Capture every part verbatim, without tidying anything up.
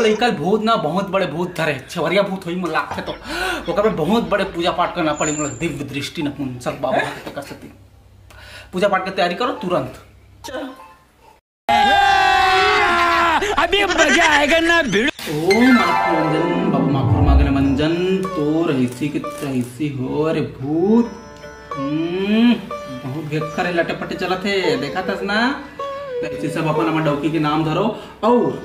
तो कल भूत ना, बहुत बड़े भूत धरे, छेवरिया भूत होई मोला लागथे, तो ओकर में बहुत बड़े पूजा पाठ करना पड़े मोला, दिव्य दृष्टि नपुंसक बाबा के कर सकती। पूजा पाठ के तैयारी करो तुरंत। चलो। अभी मजा आएगा ना भिड़ू। ओम आंखों मंजन, बाबा माखुर मागन मंजन, तो रहीसी के रहीसी हो रे भूत। हम्म, बहुत घेक्खर है, लटे पटे चलत है, देखा थस ना? ऐसे सब अपन अपन डौकी के नाम धरो। और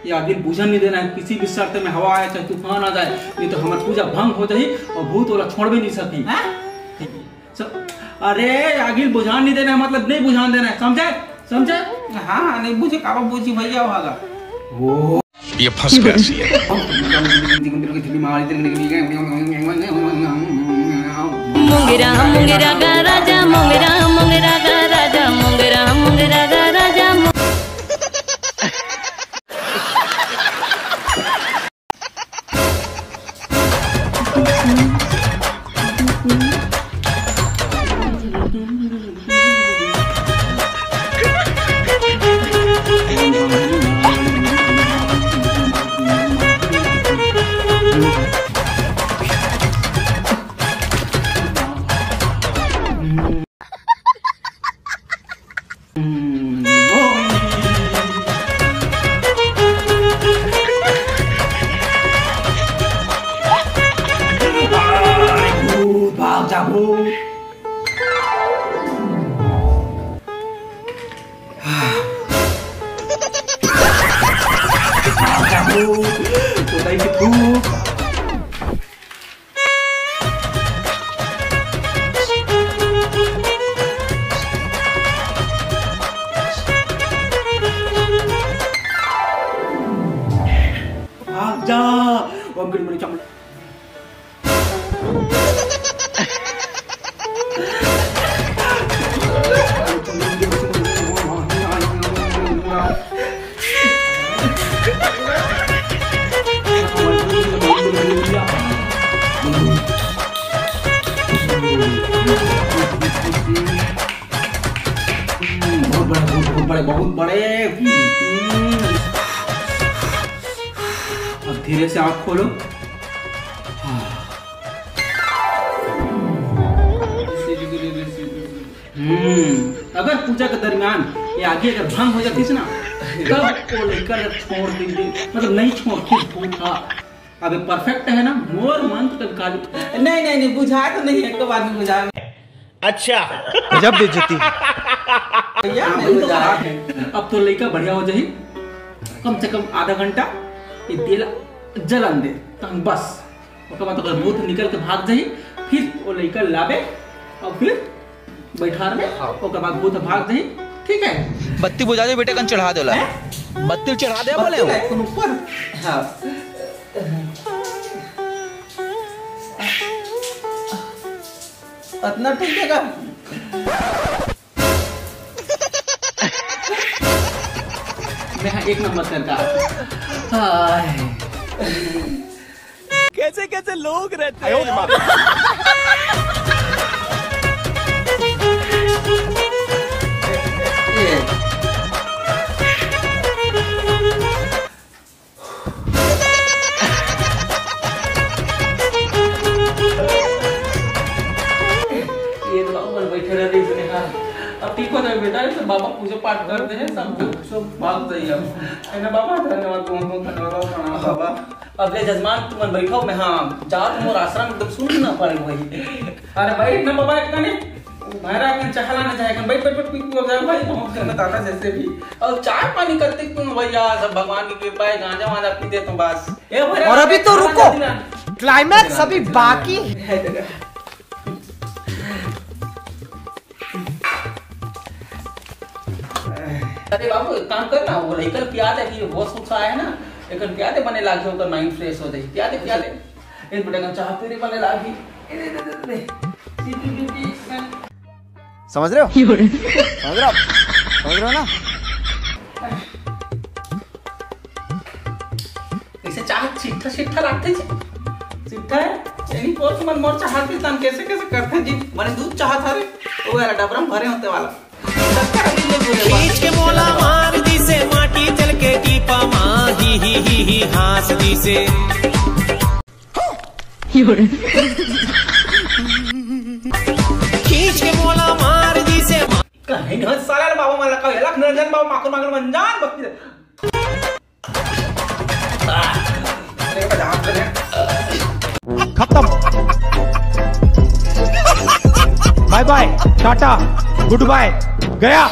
ये आगिल बुझन नहीं देना है, किसी भी शर्त में हवा आए चाहे तूफान आ जाए, नहीं तो हमार पूजा भंग हो जाही और भूत वाला छोड़ भी नहीं सकी। हाँ? स-, अरे, आगिल बुझान नहीं देना है, मतलब नहीं बुझान देना है, समझे? समझे? हाँ, नहीं बुझे, काबा बुझी भैया होगा। वो ये फंस गया सी है। मुंगरा मुंगरा गा राजा, मुंगरा मुंगरा गा राजा, मुंगरा मुंगरा गा राजा, मु- भूत, भाग जा, भूत। भाग जा, भूत। उठाई के भूत। भाग जा। वो अंकल मेरे चमड़ा। बहुत बड़े, बहुत, बहुत बड़े, बहुत बड़े। अब धीरे से आँख खोलो। हम्म, अगर पूजा के दरमियान ये आगी अगर भंग हो जातिस ना, तब वो लइका ला छोड़ देंगे, मतलब नहीं छोड़, खुद भूत था। अब ये perfect है ना, मोर मंत्र कभी काली। नहीं, नहीं, नहीं, बुझाए तो नहीं, एक बार भी बुझाए। अच्छा। गजब बेइज्जती। भैया, नहीं वही तो बुझाए। कहा है। अब तो लइका बढ़िया हो जाही, कम से कम आधा घंटा ये तेल जलन दे, तहन बस। ओकर बाद ओकर भूत निकल के भाग जाही, फिर वो लइका लाबे और फिर बैठार में, हाँ। ओकर बाद भूत भाग जाही, ठीक है? बत्ती बुझा दे बेटे, कन चढ़ा दे ला। हैं? बत्ती चढ़ा दे बोले बत्ती हो। लाइट के ऊपर। हाँ। इतना ठीक है का? मैं हाँ एक नंबर सरकार। हाय। कैसे कैसे लोग रहते हैं यार। ये तो बाबू बन बैठे रह रही इसने कहा, अब ठीक हो जाए बेटा, इसे बाबा पूजा पाठ कर दे, सब दुख सब भाग जाइए। अब है ना बाबा, धन्यवाद, बहुत बहुत धन्यवाद, प्रणाम बाबा। अब ले जजमान तुमन बैठो, मैं हाँ जात मोर आश्रम एकदम सुन ना पड़े भाई। अरे बैठ ना बाबा, एक कने महाराज ने चाह लाना चाहे, बैठ बैठ बैठ, पी पी जाओ भाई, बहुत जन्म दाता जैसे भी। और चाय पानी करते क्यों भैया, सब भगवान की कृपा है, गांजा वांजा पीते तो बस। ए भैया, और अभी तो खाना रुको, जल्दी ला। Climax अभी बाकी है। अरे बाबू, एक काम कर ना, वो लइका ल पिया दे, कि होश उस आया है ना, एक पिया दे, बने लागे, ओकर mind fresh हो जाए। पिया दे, पिया दे। एक बेटा का चाह पी रे, बने लागे। ए, दे, दे, दे, दे। पी, पी, पी, पी। समझ रहे हो? समझ रहे हो आप? समझ रहे हो ना? ऐसे चाह छिट्ठा छिट्ठा लागथे जी। छिट्ठा है? यही कोर्स मन मोर चाह के तन कैसे कैसे करथे जी। माने दूध चाह था रे, वो वाला डबरा में भरे होते वाला। शक्कर अभी ले बोले खींच के मोला मार दिस से माटी चल के टीपा मा ही ही ही ही हाँस दिसे। खींच के मोला मार दिसे। कहीं नहीं साला बाबा मला का लख निरंजन बाबा माखन माखन मंजान बकती। खत्म। बाय बाय, टाटा, गुड बाय, गया।